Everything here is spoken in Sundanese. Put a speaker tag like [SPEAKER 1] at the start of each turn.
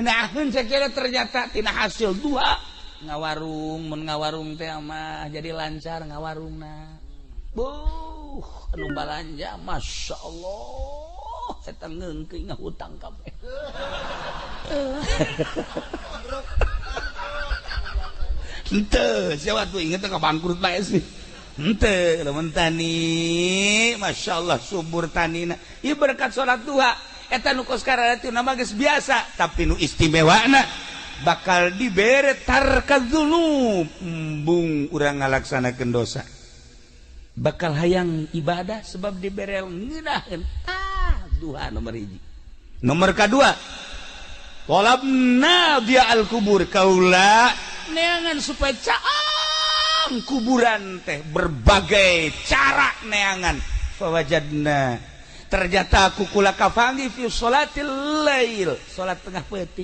[SPEAKER 1] Nah, saya kira ternyata tina hasil duha ngawarung, mun ngawarung teh mah jadi lancar ngawarungna. Buh, anu balanja, Masya Allah, eta ngeungkeun ngahutang kabeh. Henteu, siapa tuh inget ka bangkrut bae sih. Henteu, lamun tani, Masya Allah, subur tanina. Ieu berkat salat duha. Eta nu kos karatu nama geus biasa, tapi nu istimewana bakal dibere tarka dzunub, embung urang ngalaksanakeun dosa. Bakal hayang ibadah sebab dibere ngeunaheun. Ah, duha nomor hiji. Nomor kadua, talabna dia al-kubur, kaula neangan supaya caang kuburan teh berbagai cara neangan. Fawajadna, ternyata aku kula kafangi fi sholatil lail, salat tengah peuting.